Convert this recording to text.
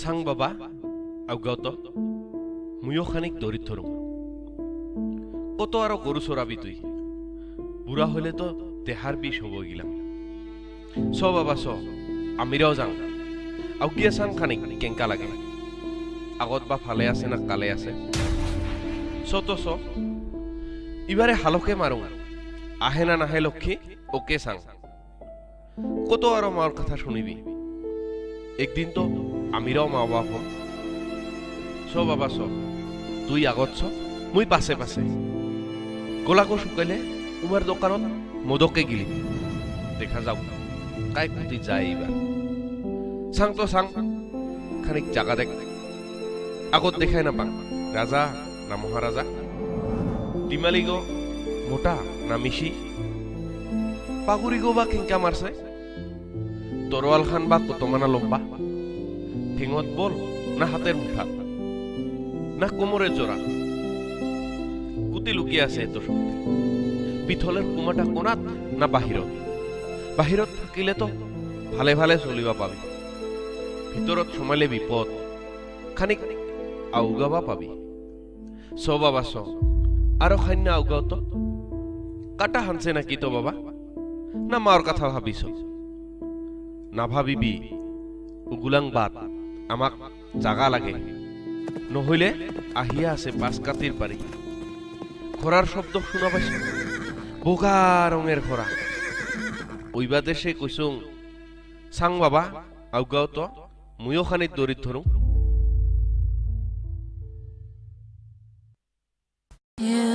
চাং বাবা, আউগাও তো, মুইও খানিক দৰিত ধৰোঁ। কত আৰু গৰু চৰাবি তুই? বুঢ়া হলে তো দেহাৰ বিষ হ'ব গিলাম। চ বাবা চ, আমিৰাও যাওঁ। আউগিয়া চাং খানিক কেংকা লাগে, আগত বা ফালে আছে না কালে আছে। চ তো চ, ইবাৰে হালকে মাৰো, আহে না নাহে লক্ষী ওকে চাং। কত আৰু মাৰ কথা শুনিবি? একদিন তো আমিরাও মা বাপ হম। চ বাবা চ, তুই আগত চ, মুই পাছে পাছে। গলাকো শুকাইলে উমাৰ দোকানত মদকে গিলি। দেখা যাওক কাই কুটি যায় এইবাৰ। চাং তো চাং, খানিক জাগা দেখ। আগত দেখাই নাপাং, ৰাজা না মহাৰাজা, ডিমালি গ মোটা না মিশি, পাগুৰি গো বা কেংকা মাৰছে, তৰোৱাল খান বা কতমানা লম্বা, ঠেঙত বল না হাতের মুঠা না কোমরের জোড়া, কুতি লুকিয়ে আছে এত শক্তি। পিথলের কুমাটা কোনাত না বাহিৰত? বাহিৰত থাকিলে তো ভালে ভালে চলিব পাবি, ভিতৰত সোমালে বিপদ, খানিক আউগাবা পাবি। চ বাবা চ, আৰু খান্যা আউগাও তো। কাটা হানছে নাকি তো বাবা? না মাৰ কথা ভাবিছ? নাভাবিবি, উগুলাং বাদ, আমাক জাগা লাগে। নহলে আহিয়া আছে পাঁচ কাতিৰ পাৰি। ঘোঁৰাৰ শব্দ শুনা পাইছ? বগা ৰঙেৰ ঘোঁৰা। ওইবা দেশে কৈছোং। চাং বাবা, আউগাও তো, ময়ো খানিক দৰিত ধৰোঁ। You